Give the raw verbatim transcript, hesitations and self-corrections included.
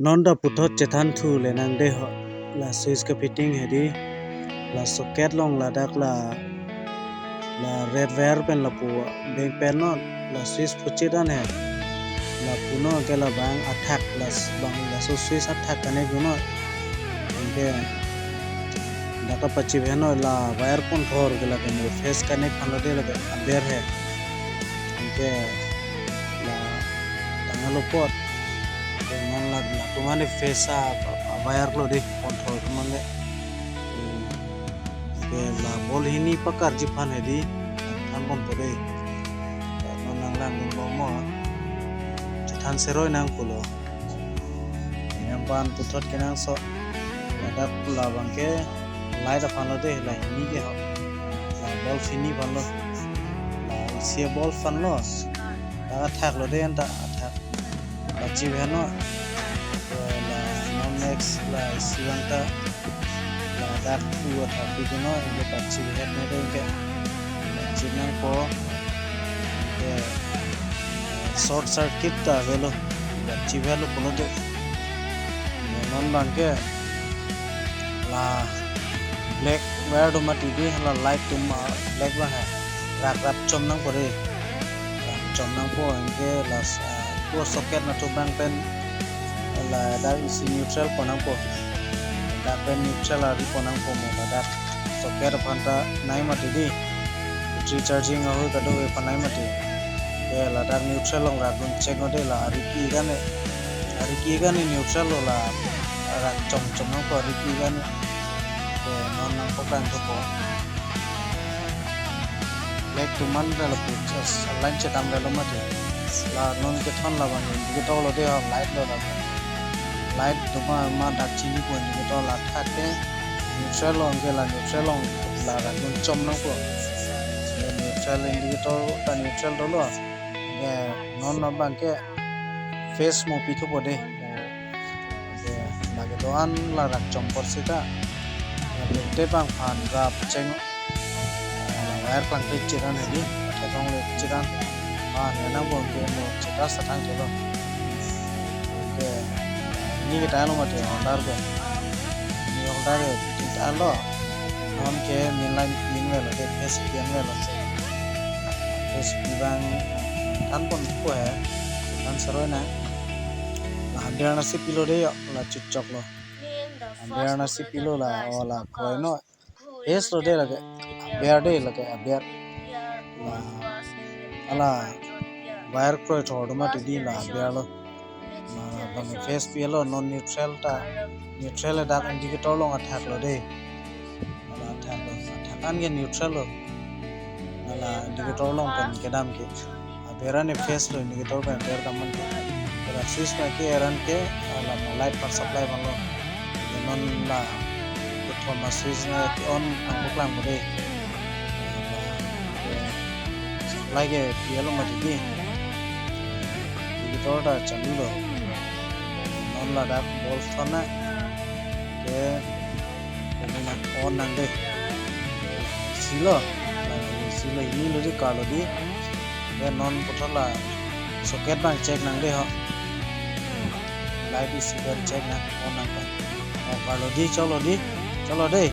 Non ta puthot chethan thu le nang de ho. La switch kefitting hedi. La socket along ladak la, la red wire pen lapu beng pen non. La switch puchit an he. Lapu non ke labang athak la s-, bang laso switch athak connect non. Anke dak kapachip he non, la wire ponthor ke lake mo phase connect aphan lo de, lake aber he. Anke la tanglo apot. Anke non la, la tumane phase a, a wire lo de ponthor tumane. Anke la bulb hini pakarji aphan hedi. Than ponpo de. Non nang langdun bom mo. Chethan seroi nang pulo. Yang pan puthot kenangsot. Ladak labang ke light aphan lo de, la hini ke ho. La bulb hini aphan lo. La isi bulb aphan lo. La athak lo de, anta athak. Pachip he non. La non next la isi vang ta. Ladak pu athak pi non, anke pachip he non de anke. Pachip nangpo. Anke short circuit ta avelo. Pachip he lo pulo de. Non abang ke la black wire do mati di, la light atum, ah, black abang he. Rak rap chom nangpo de. Rak chom nangpo anke la sa, ko socket atum abang pen ladak isi neutral pon nangpo. Dak pen neutral ari pon nangpo mo, ladak socket aphan ta nai mati di. Battery charging ahoi kado aphan nai mati. Ke ladak neutral along rak dun check non de, la ari ke-ik an he. Ari ke-ik an he neutral lo, la rak chom chom nangpo ari ke-ik an he. Ke non nangpaklang thupo. Black atum an lapu line chedam lo mati. La non kethon labang indicator lo de, ha light lo labang. Light atum an ma dak chinipo indicator, la athak ke neutral along ke, la neutral along la rak dun chom nangpo. Neutral indicator ta neutral dolo. Anke non abang ke phase mo pi thupo de. Anke lake do-an la rak chom apor seta. Anke te abang aphan rap cheng. La wire klang pe chit an hedi. Te kong le chit an. Ah, ne nang bom ke mo chita satang cholo. Anke ni ke ta lo mati holder ke. Ni holder ke ta lo. Non ke main line pin avelo, ke phase pin avelo. Phase pi abang than ponpo he. Than seroi nang. La aber nasi pilo de yo, la chitchok lo. Aber nasi pilo la, o la kroi non. Phase lo de lake, aber de lake, aber. La, ala wire kroi thor do mati di, la aber lo. La, bang phase pi lo, non neutral ta. Neutral dak indicator along athak lo de. La athak lo, athak an ke neutral lo. La indicator along pen kedam ke. Aber an phase lo, indicator pen aber dam an ke. La switch abang ke-er an ke, la light power supply abang lo. Non la kethom a switch na ke-on nangpaklang po de. Supply ke pi lo mati di. Indicator ta chalu lo. Non ladak bulb thon nang. Ke, ini nang on nang de. Isi lo. Isi lo, hini lo di, karlo di. Ke non puthot la socket abang check nang de ho. Light isi pen check nang, on nang pa. O, karlo di, choklo di. Choklo de.